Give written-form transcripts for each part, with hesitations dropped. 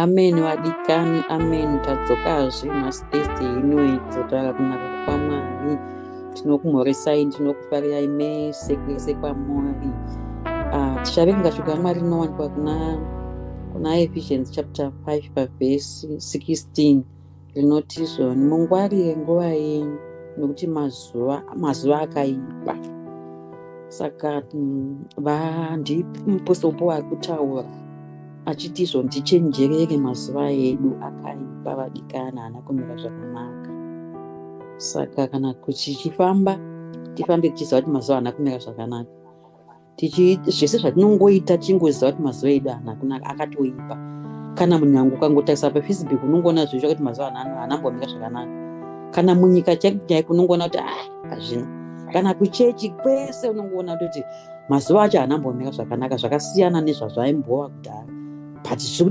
Amen vadikani, amen. Tadzokazve nhasi Thursday inoyi kuzotaura kunaka kwaMwari. Tinokumhoresai, ndinokufarirai mese kwese kwamuri. Tichaverenga shoko raMwari rinowanikwa kuna Ephesians chapter 5 pavhesi 16 rinoti izvoni mungwarire nguva yenyu nokuti mazuva akaipa. Saka ndimupostle Paul ari kutaura achiti izvo ndichenjerere mazuva edu akaipa vadikani, haana kumira zvakanaka. Saka kana tichifamba tifambe tichiziva kuti mazuva haana kumira zvakanaka. Zvese zvatinongoita tichingoziva kuti mazuva edu haana kunaka, akatoipa. Kana munyange ukangotarisa paFacebook unongoona zvisho kuti mazuva haanambomira zvakanaka. Kana munyika chaiko chaiko unongoona kuti hazvina. Kana kuchechi kwese unongoona kuti mazuva acho haanambomira zvakanaka, zvakasiyana nezvazvaimbova kudhara, but zviri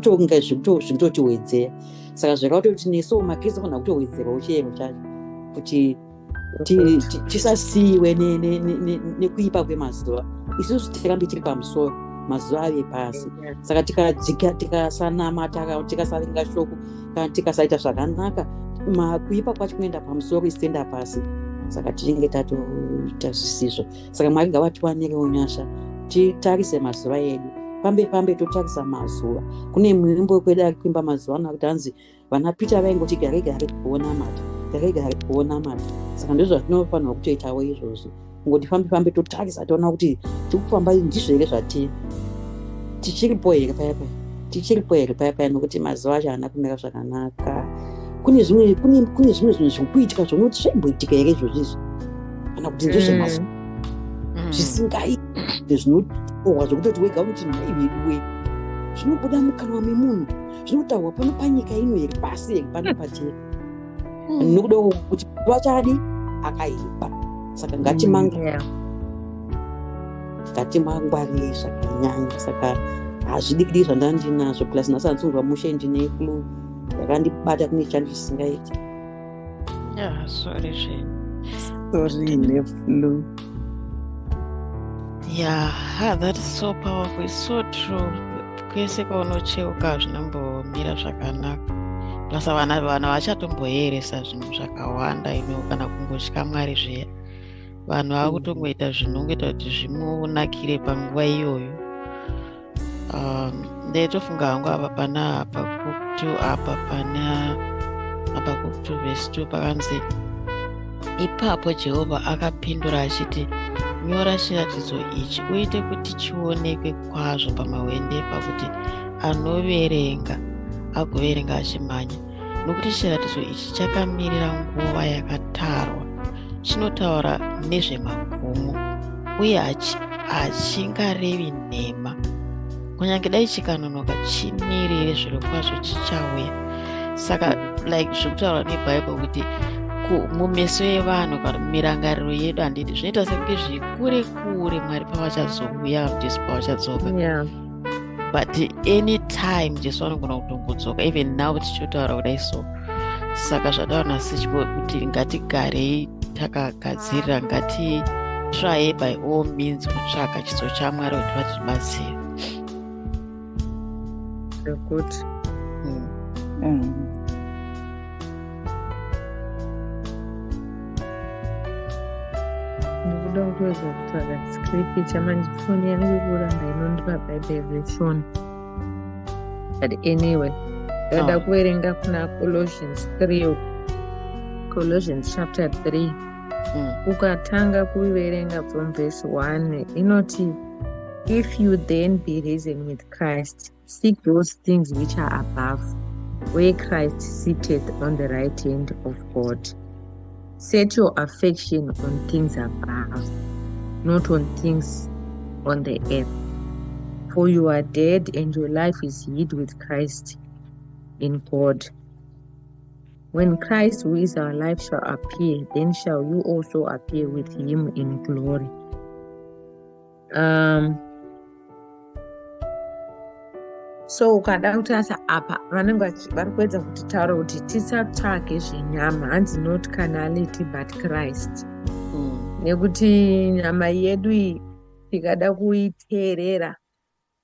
kutotiwedzera. Saka zvakaita kuti nesuwo maKristu anofanira kutowedzerawo chiyero chacho kuti tisasiyiwe nekuipa kwemazuva. Isusu tirambe tiri pamusoro, mazuva ave pasi. Saka tikadzika, tikasanamata, tikasaverenga shoko, kana tikasaita zvakanaka, kuipa kwacho kunoenda pamusoro, isu toenda pasi. Saka tinenge tatoita zvisizvo. Saka Mwari ngavatiwanirewo nyasha, titarise mazuva edu, fambe fambe totarisa mazuva. Kune muimbo kwedu ari kuimba mazuva ano akuti hanzi vana Peter vaingoti gare gare kuonamata, gare gare kuonamata. Saka ndozvatinofanirwa kutoitawo izvozvo, kungoti fambe fambe totarisa toona kuti tiri kufamba ndizvo here zvatiri, tichiripo here paya paya, tichiripo here paya paya, nokuti mazuva acho haana kumira zvakanaka. Kune zvimwe kune zvimwe zvinhu zviri kuitika zvinoti zvaimboitika here izvozvo izvi, kana kuti ndozvemazuva zvisingaiti zvinotorwa zvekutoti wega unoti nhai veduwe, zvinobuda mukanwa memunhu, zvinotaurwa pano panyika ino here, pasi here pano patiri, nokuda kuti vachadi akaipa. Saka ngatimangwarire zvakanyanya. Saka hazvidikidiki zvandandinazvo, plus nhasi handisonzwa mushe, ndine flu yakandibata, kune chando chisingaiti. Yeah, sorry zvenyu. Sorry neflu. Yeah, that is so powerful. It's so true. Kwese kwaunocheuka hazvinombomira zvakanaka. Plus vana vachatomboyeresa zvinhu zvakawanda ino, kana kungotya Mwari zviya. Vanhu vakutongoita zvinongoita kuti zvimunakire panguva iyoyo. Ndaitofunga hangu apa pana Habakkuk 2, apa pana Habakkuk 2 verse 2 pakanzi, ipapo Jehovha akapindura achiti, nyora chiratidzo ichi uite kuti chionekwe kwazvo pamahwendefa, kuti anoverenga agoverenga achimhanya, nokuti chiratidzo ichi chakamirira nguva yakatarwa, chinotaura nezvemagumo, uye hachingarevi nhema. Kunyange dai chikanonoka, chimirire, zvirokwazvo chichauya. Saka like zviri kutaurwa neBhaibheri kuti mumeso evanhu kana mumirangariro yedu, handiti zvinoita sekunge zviri kure kure Mwari pavachazouya, Jesu pavachadzoka. But anytime Jesu anogona kutongodzoka, even now tichitotaura kudai. So saka zvataura nasityo kuti ngatigarei takagadzirira, ngatitry by all means kutsvaka chiso chaMwari kuti vatibatsire. Zvekuti Ndikuda kutoedza kutsvaga scripture manje, foni yangu iri kuramba inondipa Bible version. But anyway, ndada kuverenga kuna Colossians 3, Colossians chapter 3. Ukatanga kuiverenga from verse 1, inoti, "If you then be risen with Christ, seek those things which are above, where Christ sitteth on the right hand of God. Set your affection on things above, not on things on the earth. For you are dead, and your life is hid with Christ in God. When Christ, who is our life, shall appear, then shall you also appear with him in glory." So ukada kutarisa apa, vanenge vari kuedza kutitaura kuti tisatsvake zvenyama, hanzi not carnality but Christ, nekuti nyama yedu iyi tikada kuiteerera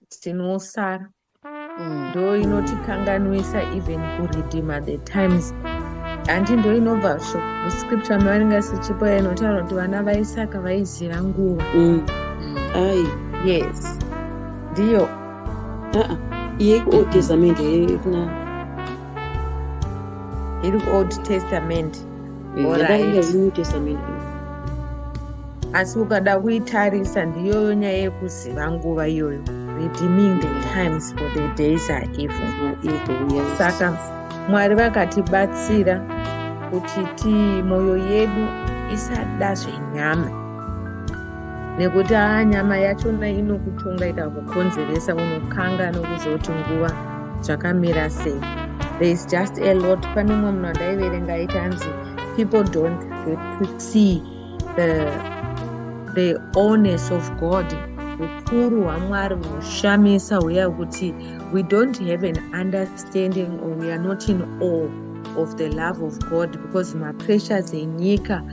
tinosara. Ndo inotikanganwisa even kuredeema the times. Handi ndo inobva scripture maverenga sechipo inotaura kuti vana vaIsaka vaiziva nguva. Ai. Yes, ndiyo. Aa, iye kuOld Testament kuna. Iri kuOld Testament. Yadainga New Testament. Asi ukada kuitarisa, ndiyoyo nyaya yekuziva nguva iyoyo, redeeming the times, for the days are evil. Evil, yes. Saka Mwari vakatibatsira kuti ti mwoyo yedu isada zvenyama, nekuti aa, nyama yachona inokutonga, ikakukonzeresa unokanga nokuzoti nguva zvakamira sei. There is just a lot. Pane mumwe munhu andaiverenga aiti anzi people don't get to see the oneness of God, ukuru hwaMwari hunoshamisa huya, kuti we don't have an understanding or we are not in awe of the love of God because mapressures enyika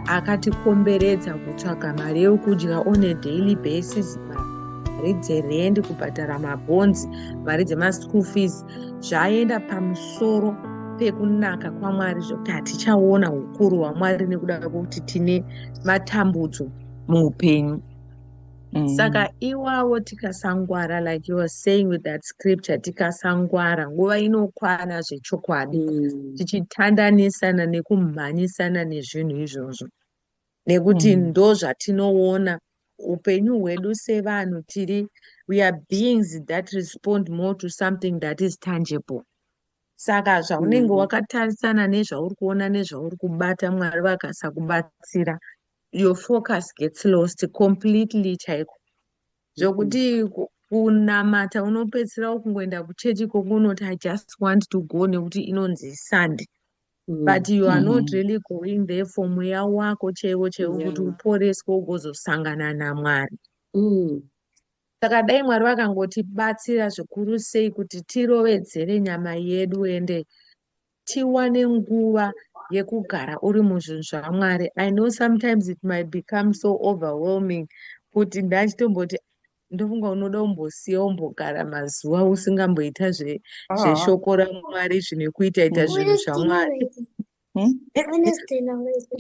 akatikomberedza, kutsvaga mari yekudya on a daily basis, mari dzerendi, kubhadhara mabhonzi, mari dzemaschool fees, zvaenda pamusoro pekunaka kwaMwari, zvokuti hatichaona ukuru hwaMwari nekuda kwekuti tine matambudzo muupenyu. Saka iwawo tikasangwara, like you were saying with that scripture, tikasangwara, nguva inokwana zvechokwadi tichitandanisana nekumhanyisana nezvinhu izvozvo, nekuti ndo zvatinoona upenyu hwedu sevanhu tiri. We are beings that respond more to something that is tangible. Saka zvaunenge wakatarisana nezvauri kuona nezvauri kubata, Mwari vakasakubatsira, your focus gets lost completely chaiko, zvokuti kunamata unopedzisira kungoenda kuchechi kokunoti, "I just want to go nekuti inonzi Sunday," but you are not really going there for mweya wako chaiwo chaiwo kuti uporeswe ugozosangana naMwari. Saka dai Mwari vakangotibatsira zvikuru sei kuti tirovedzere nyama yedu ende tiwane nguva yekugara uri muzvinhu zvaMwari. I know sometimes it might become so overwhelming kuti ndachitomboti ndofunga unoda kumbosiya umbogara mazuva usingamboita zveshoko raMwari, zvine kuita ita zvinhu zvaMwari,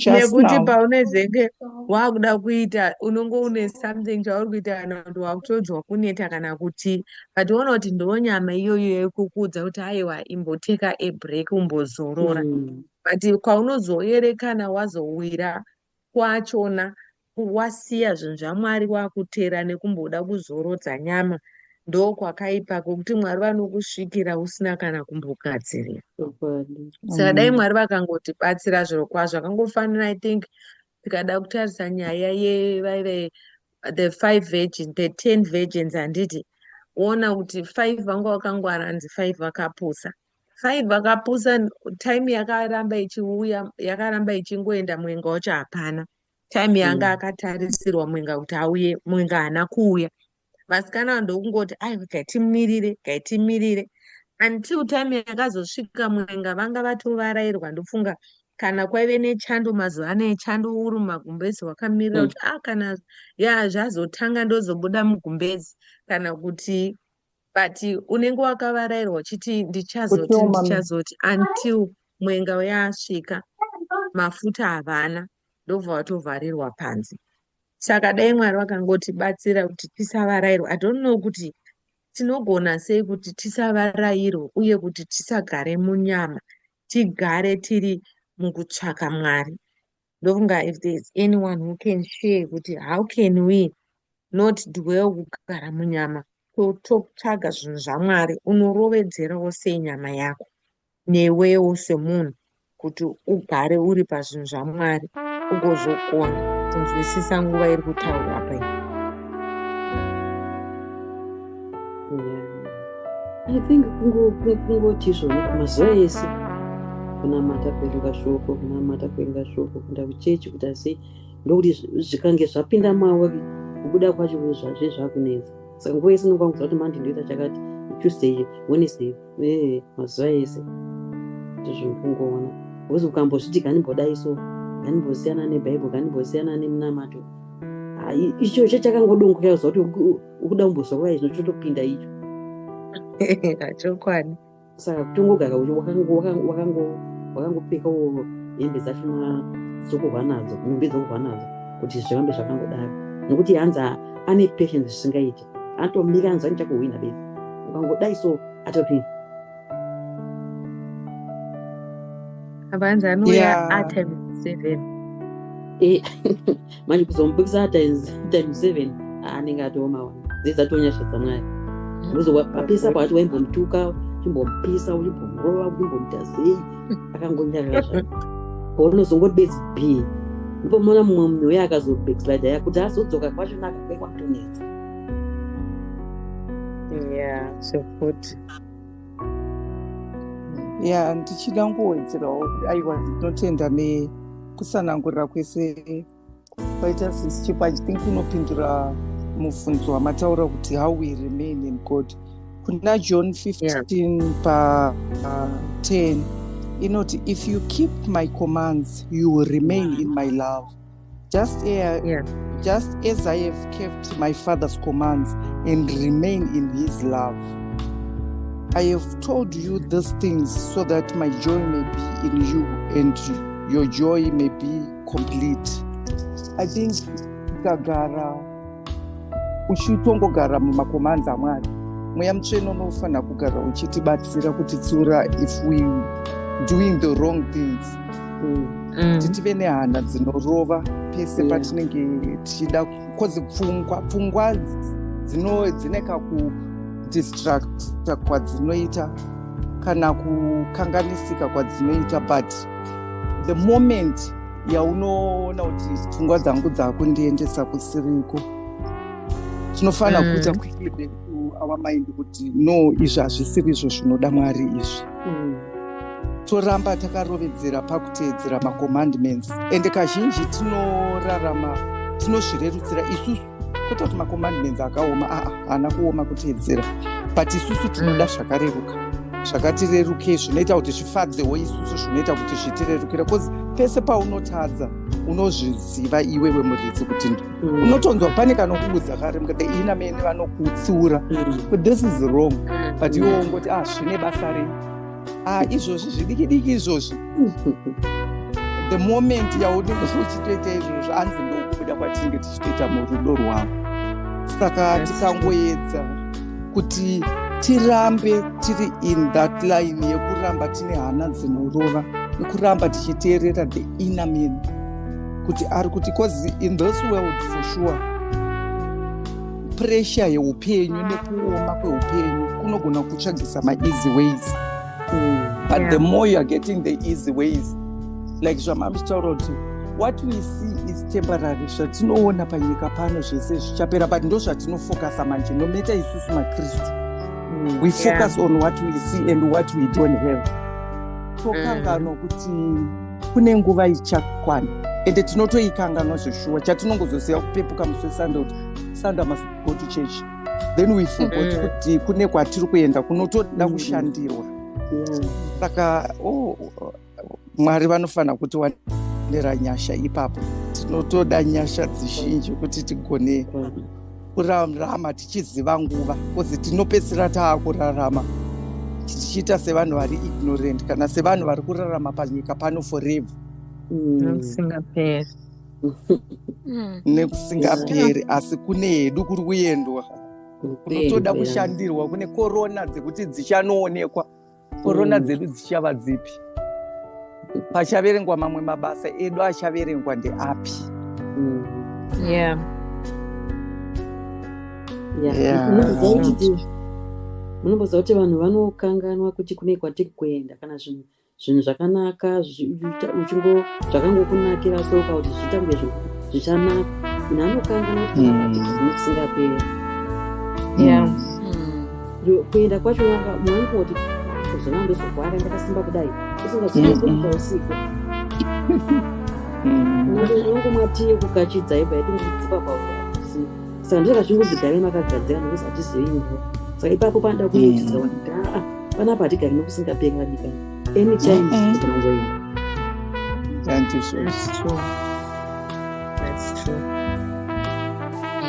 nekuti paunezenge wakuda kuita unonge une something chauri kuita, kana kuti wakutonzwa kuneta kana kuti, but woona kuti ndo nyama iyoyo yekukuudza kuti aiwa, imboteka a break, umbozorora. But kwaunozoerekana wazowira kwachona wasiya zvinhu zvaMwari, wakutera nekumboda kuzorodza nyama, ndo kwakaipa kwekuti Mwari vanokusvikira usina kana kumbogadzirira. Saka dai Mwari vakangotibatsira zviro kwazvo. Akangofanira, I think tikada kutarisa nyaya yevaive the five virgin, the 10 virgins, handiti woona kuti five vanga vakangwara, hanzi five vakapusa. Five vakapusa, time yakaramba ichiuya, yakaramba ichingoenda, mwenga wacho hapana. Time yanga akatarisirwa mwenga kuti auye, mwenga haana kuuya. Vasikana ndokungoti, "Aiwa, gaitimirire, gaitimirire," until time yakazosvika mwenga vanga vatovarayirwa. Ndofunga kana kwaive nechando, mazuva ano echando, uri mumagumbezi wakamirira kuti a kana ya zvazotanga ndozobuda mugumbezi kana kuti, but unenge wakavarayirwa uchiti ndichazoti ndichazoti, until mwenga yasvika, mafuta havana, ndobva vatovharirwa panze. Saka dai Mwari vakangotibatsira kuti tisavarayirwa. I don't know kuti tinogona sei kuti tisavarayirwe uye kuti tisagare munyama, tigare tiri mukutsvaka Mwari. Ndofunga if there is anyone who can share kuti how can we not dwell, kugara munyama, totsvaga zvinhu zvaMwari, unorovedzerawo sei nyama yako newewo semunhu kuti ugare uri pazvinhu zvaMwari, ugozokona kunzwisisa nguva iri kutaurwa apa iyi? I think kungoti izvoni mazuva ese kunamata, kuverenga shoko, kunamata, kuverenga shoko, kuenda kuchechi, kuita sei, ndokuti zvikange zvapinda mauri, kubuda kwacho zvazve zvakunetsa. Saka nguva yese unonga kuti Monday ndoita chakati, Tuesday, Wednesday, mazuva ese ndizvo kungoona, because ukambozviti gandimbodai so, gandimbosiyana nebhaibheri, gandimbosiyana nemunamato, icho chakangodongokera zuva kuti ukuda kumbozorora, izvo chotopinda icho. Chokwadi. Saka kutongogara wakangopfekawo hembe dzachona dzokurwa nadzo, nhumbi dzokurwa nadzo, kuti zvirambe zvakangodaro, nokuti hanzi ane patience zvisingaiti. Anotomira, hanzi anichakuhwina bedzi ukangodai, so atopinda. Apa hanzi anouya atimes seven. Manje kuzomubikisa times seven, anenge atooma wana dzidzi dzatonyasha dzaMwari. Papesa pakati waimbomutuka, uchimbomupisa, uchimbomurova, uchimbomuita sei, akangonyarara zvake. Paunozongoti bedzi b, ndipo muona mumwe munhu uye akazobackslide ya kuti azodzoka kwacho naka kwekwatonetsa. Yeah, zvokuti. Ya, ndichida ngowedzerawo. Aiwa, ndinotenda nekusanangurira kwese kwaita Sisi Chipo. I think unopindura mubvunzo wamataura kuti how we remain in God. Kuna John 15 pa 10 inoti, "If you keep my commands, you will remain in my love, just as I have kept my Father's commands and remain in his love. I have told you these things so that my joy may be in you and your joy may be complete." I think ukagara uchitongogara mumacommands aMwari, Mweya Mutsvene unofanira kugara uchitibatsira kutitsiura if we doing the wrong things, kuti tive nehana dzinorova pese patinenge tichida, 'cause pfungwa dzine kakudistracta kwadzinoita kana kukanganisika kwadzinoita. But the moment yaunoona kuti pfungwa dzangu dzakundiendesa kusiriko, tinofanira kuita quickly back to our mind kuti no, izvi hazvisiri izvo zvinoda Mwari izvi. Toramba takarovedzera pakuteedzera macommandments. Ende kazhinji tinorarama tinozvirerutsira isusu, kwete kuti macommandments akaoma. Aa, haana kuoma kuteedzera, but isusu tinoda zvakareruka, zvakatirerukei, zvinoita kuti zvifadzewo isusu, zvinoita kuti zvitirerukire, because pese paunotadza unozviziva iwewe muridzi kuti unotonzwa pane kanokuudza karemuka, the inner man vanokutsiura kuti this is wrong, but iwe ungoti, "Ah, zvine basa rei? Ah, izvozvi zvidiki diki izvozvi." The moment yaunenge uchitoita izvozvo, hanzi ndokubuda kwatinenge tichitoita murudo rwavo. Saka tikangoedza kuti tirambe tiri in that line yekuramba tine hana dzinorova nekuramba tichiteerera the inner man kuti ari kuti, 'cause in this world for sure pressure yeupenyu nekuoma kweupenyu kunogona kutsvagisa maeasy ways, but the more you are getting the easy ways, like zvamamuchitaura kuti what we see is temporary, zvatinoona panyika pano zvese zvichapera, but ndo zvatinofocusa manje. No matter isusu maKristu, we focus on what we see and what we don't have, tokanganwa kuti kune nguva ichakwana. Ende tinotoikanganwa zveshuwa. Chatinongozoziva kupepuka musi weSunday kuti Sunday must go to church, then we forgot kuti kune kwatiri kuenda kunotoda kushandirwa. Saka oh, Mwari vanofanira kutiwanira nyasha ipapo. Tinotoda nyasha dzizhinji kuti tigone kurarama tichiziva nguva, 'cause tinopedzisira taakurarama tichiita sevanhu vari ignorant kana sevanhu vari kurarama panyika pano forever. Nokusingaperi. Nekusingaperi, asi kune hedu kuri kuendwa kunotoda kushandirwa. Kune korona dzekuti dzichanoonekwa. Korona dzedu dzichava dzipi? Pachaverengwa mamwe mabasa edu achaverengwa ndeapi? Munomboziva kuti vanhu vanokanganwa kuti kune kwatiri kuenda kana zvinhu zvakanaka zvakangokunakira, so kuti zvichiita kunge zvichanaka, munhu anokanganwa kuti nekusingaperi. Kuenda kwacho mumwe anongoti, "Zona ndozorwara ndakasimba kudai," usingazivi usiku. Unongomwa tii kukachidza ibva yatingodzipa pausiku. Saka ndosaka zvingozi gare makagadzira, nekuti hatizivi nguva. Saka ipapo panoda kuyeuchidzwa kuti aa, panapa hatigari nokusingaperi, vadikani. Anytime tinongoenda. Handizvo. That's true. That's true.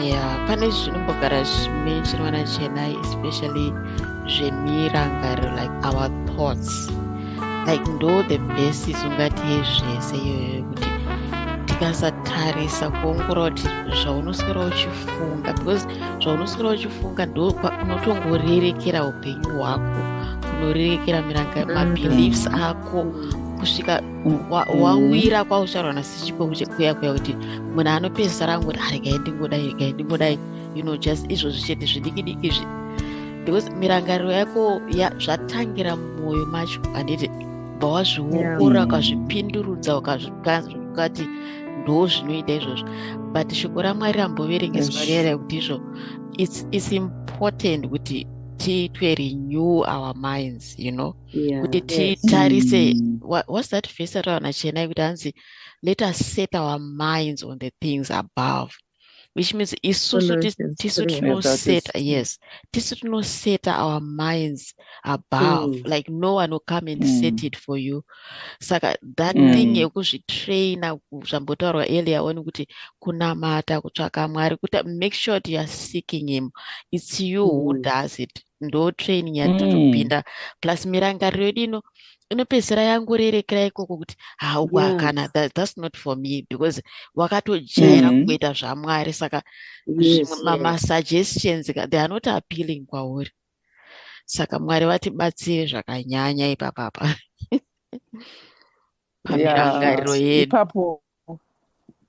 Yeah, pane zvinombogara zvimentionwa naChenai, especially Zvemirangariro, like our thoughts, like ndo the basis ungati yezvese iyoyo, yekuti tikasatarisa kuongorora kuti zvaunoswera uchifunga, because zvaunoswera uchifunga ndo unotongorerekera upenyu hwako, kunorerekera mabeliefs ako kusvika wawira kwauchaurwa nasichipo kuya kuya, kuti munhu anopedzisira angoti, "Aregai ndingodai, regai ndingodai," just izvozvi chete zvidiki diki izvi, because mirangariro yako zvatangira mumwoyo macho, handiti? Bva wazviongorora, ukazvipindurudza, ukati ndo zvinoita izvozvo. But shoko raMwari ramboverengeswa riya rekuti izvo it's important kuti tiitwe renew our minds, kuti titarise. What's that verse atawana chena kuti hanzi, "Let us set our minds on the things above," which means isusu tisu tinoseta, yes, tisu tinoseta our minds above. Like no one will come and set it for you. Saka that thing yekuzvitraina, zvambotaurwa earlier on, kuti kunamata, kutsvaka Mwari, kuti make sure that you are seeking him, it's you who does it. Ndo training yatotopinda. Plus mirangariro yedu ino inopedzisira yangorerekera ikoko kuti hauwa, kana that's not for me, because wakatojaira kuita zvaMwari. Saka masuggestions, they are not appealing kwauri. Saka Mwari vatibatsire zvakanyanya ipapapa pamirangariro yedu. Ipapo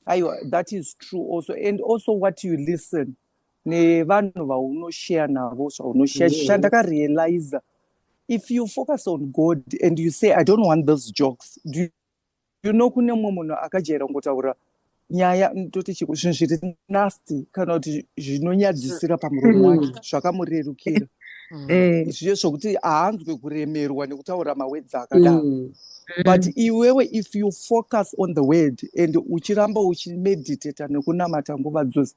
aiwa, that is true also. And also what you listen, nevanhu vaunoshare navo, zvaunoshare. Chandakarealiza, if you focus on God and you say, "I don't want those jokes," do you know kune mumwe munhu akajaira kungotaura nyaya, toti chiko, zvinhu zviri nasty kana kuti zvinonyadzisira pamuromo wake, zvakamurerukira, zviye zvokuti haanzwe kuremerwa nekutaura mawords akadaro. But iwewe, if you focus on the word and uchiramba uchimeditata nekunamata nguva dzose,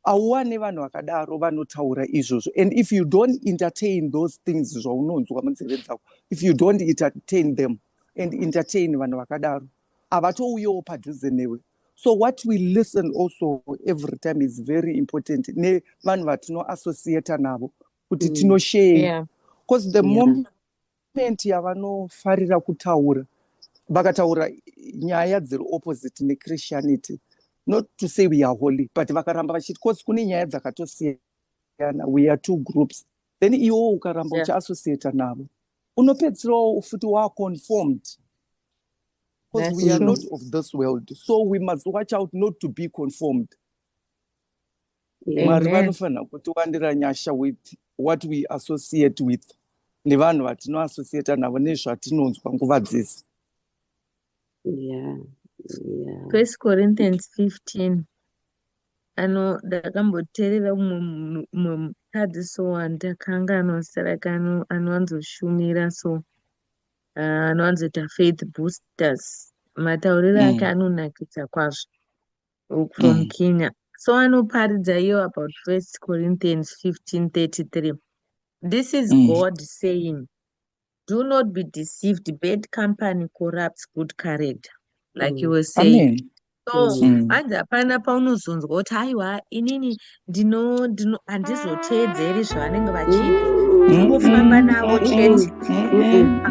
hauwane vanhu vakadaro vanotaura izvozvo. And if you don't entertain those things zvaunonzwa munzeve dzako, if you don't entertain them and entertain vanhu vakadaro, havatouyewo padhuze newe. So what we listen also every time is very important, nevanhu vatinoassociata navo, kuti tinoshare, because the moment yavanofarira kutaura, vakataura nyaya dziri opposite nechristianity, not to say we are holy, but vakaramba vachiti, cause kune nyaya dzakatosiyana, we are two groups, then iwowo ukaramba uchiassociata navo, unopedzisirawo futi waconformed, because we are not of this world, so we must watch out not to be conformed. Mwari vanofanira kutiwandira nyasha with what we associate with, nevanhu vatinoassociata navo, nezvatinonzwa nguva dzese. First Corinthians 15 ano, ndakamboteerera mumwe mukadzi, so wandakanganwa zita rake, anowanzoshumira, so anowanzoita faith boosters. Matauriro ake anonakidza kwazvo, from Kenya. So anoparidza iyo about First Corinthians 15:33. This is God saying, "Do not be deceived. Bad company corrupts good character," like you were saying. Amen. So hanzi hapana paunozonzwa kuti, "Aiwa, inini ndino ndino handizoteedzeri zvavanenge vachiita, ndinongofamba navo chete,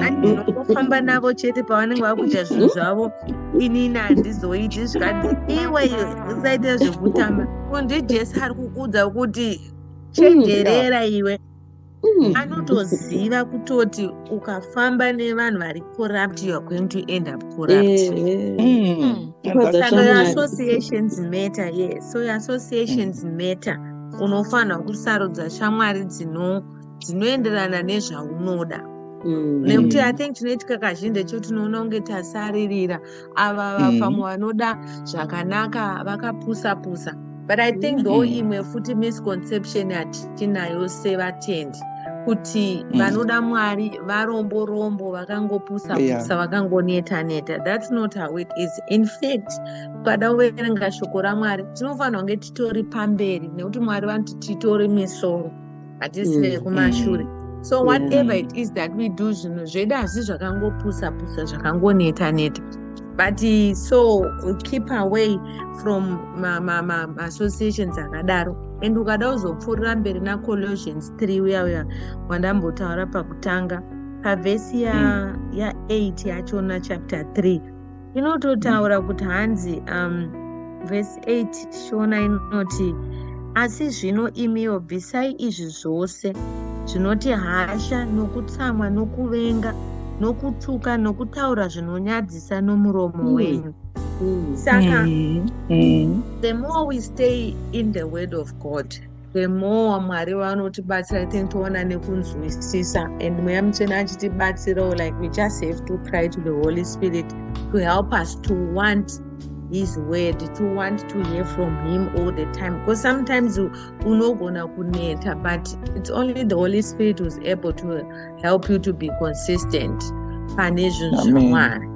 ndinongofamba navo chete pavanenge vakuita zvinhu zvavo, inini handizoiti." Zvikanzi, "Iwe usaite zvekutamba." KundiJesu ari kukuudza kuti chenjerera iwe. Anotoziva kutoti ukafamba nevanhu vari corrupt, you are going to end up corrupt. Saka your associations matter, yes. So your associations matter. Unofanira kusarudza shamwari dzinoenderana nezvaunoda, nekuti I think chinoitika kazhinji ndechekuti tinoona kunge tasaririra ava vapamwe vanoda zvakanaka vakapusa pusa. But I think though imwe futi misconception yatinayo sevatendi kuti vanoda Mwari varombo rombo, vakangopusa pusa, vakangoneta neta. That's not how it is. In fact, ukada kuverenga shoko raMwari, tinofanira kunge titori pamberi, nekuti Mwari vanoti titori misoro, hatisi vekumashure. So whatever it is that we do, zvinhu zvedu hazvi zvakangopusa pusa, zvakangoneta neta. But so keep away from ma-associations akadaro. And ukada kuzopfuurira mberi naColossians 3 uya uya wandambotaura pakutanga, pavhesi ya8 yachona, chapter 3, inototaura kuti hanzi, vhesi 8 shona inoti, "Asi zvino imiwo bvisai izvi zvose zvinoti hasha, nokutsamwa, nokuvenga, nokutuka, nokutaura zvinonyadzisa nomuromo wenyu." Saka the more we stay in the word of God, the more Mwari vanotibatsira. Tintoona nekunzwisisa, and Mweya Mutsvene achitibatsirawo. Like, we just have to cry to the Holy Spirit to help us to want his word, to want to hear from him all the time, because sometimes unogona kuneta, but it's only the Holy Spirit who's able to help you to be consistent pane zvinhu zvaMwari.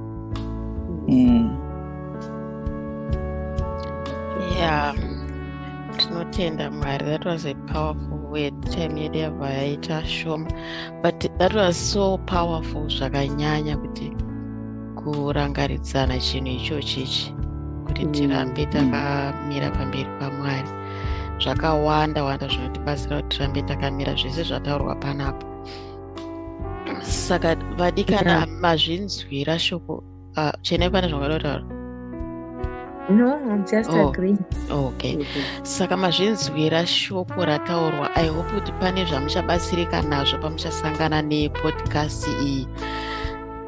Yeah, tinotenda Mwari. That was a powerful word. Time yedu yabva yaita shoma, but that was so powerful zvakanyanya, kuti kurangaridzana chinhu ichochichi, kuti tirambe takamira pamberi paMwari. Zvakawanda wanda zvinotibatsira kuti tirambe takamira, zvese zvataurwa panapa. Saka vadikana, mazvinzwira shoko. Chene, pane zvangada kutaura? No, I'm just agreeing. Okay, saka mazvinzwira shoko rataurwa. I hope kuti pane zvamuchabatsirika nazvo pamuchasangana nepodcast iyi,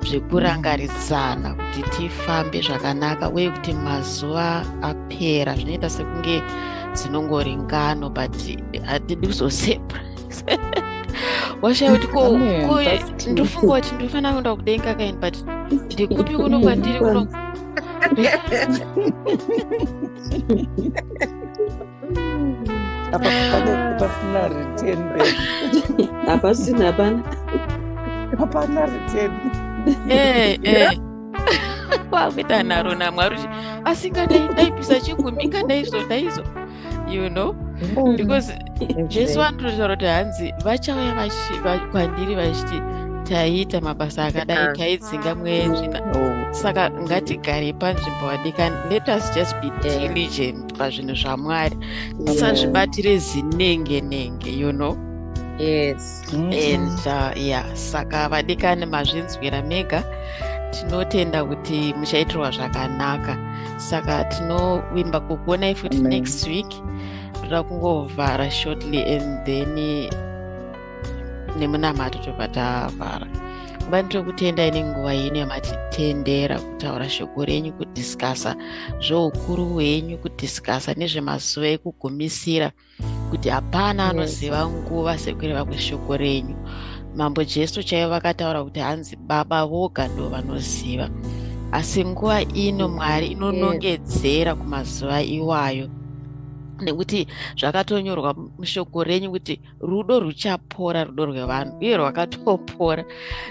zvekurangaridzana kuti tifambe zvakanaka, uye kuti mazuva apera. Zvinoita sekunge dzinongori ngano, but hatidi kuzosurprise washaya kuti ko Amen, ko that's true. Ndofunga kuti ndofanira kuenda kudenga kaini, but ndikupi kuno kwandiri kuno? Apa pane pasina return back. Hapasina, hapana. Hapana return. Kwakuita nharo naMwari uchi asi ngadai ndaibvisa chigumi, ngadaizo ndaizo, because Jesu anototaura kuti hanzi vachauya kwandiri vachiti, "Taiita mabasa akadai, taidzinga mweya tsvina." Oh. Saka ngatigare panzvimbo, vadikani. Let us just be diligent pazvinhu zvaMwari, tisazvibatire zinenge nenge. And yeah, saka vadikani, mazvinzwira mega. Tinotenda kuti muchaitirwa zvakanaka. Saka tinovimba kukuonai futi Amen. next week. Toda kungovhara shortly and then nemunamato tobva tavhara. Kuba ndinokutendai nenguva yenyu yamatitendera kutaura shoko renyu, kudiscussa zvoukuru hwenyu, kudiscussa nezvemazuva ekugumisira, kuti hapana anoziva nguva sekureva kweshoko renyu. Mambo Jesu chaivo vakataura kuti hanzi Baba voga ndo vanoziva, asi nguva ino Mwari inonongedzera kumazuva iwayo, nekuti zvakatonyorwa mushoko renyu kuti rudo ruchapora, rudo rwevanhu, uye rwakatopora.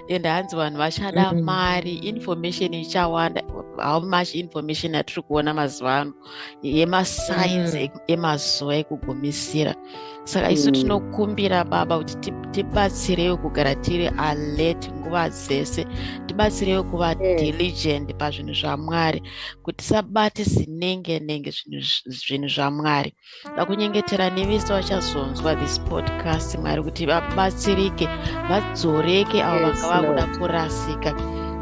And hanzi vanhu vachada mari, information ichawanda. How much information yatiri kuona mazuva ano yemasigns emazuva ekugumisira! Saka isu tinokumbira, Baba, kuti tibatsireiwo kugara tiri alert nguva dzese, tibatsireiwo kuva diligent pazvinhu zvaMwari, kuti tisabate zinenge nenge zvinhu zvaMwari. Da kunyengetera nevese vachazonzwa this podcast, Mwari, kuti vabatsirike, vadzoreke avo vanga vakuda Lord. kurasika,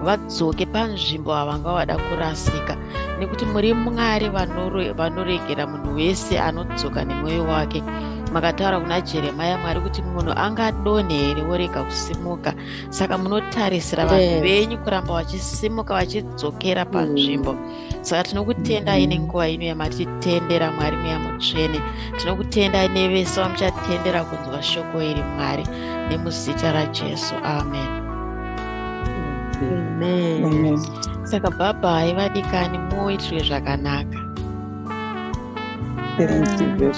vadzoke panzvimbo avo vanga vada kurasika, nekuti muri Mwari vanoregera munhu wese anodzoka nemwoyo wake. Makataura kuna Jeremaya, Mwari, kuti munhu angadonhe here worega kusimuka? Saka munotarisira vanhu venyu kuramba vachisimuka, vachidzokera panzvimbo. Saka tinokutendai nenguva ino yamatitendera, Mwari Mweya Mutsvene. Tinokutendai nevese vamuchatendera kunzwa shoko iri, Mwari, nemuzita raJesu, amen. Amen. Amen. Saka bye bye, vadikani, muitirwe zvakanaka. Thank you very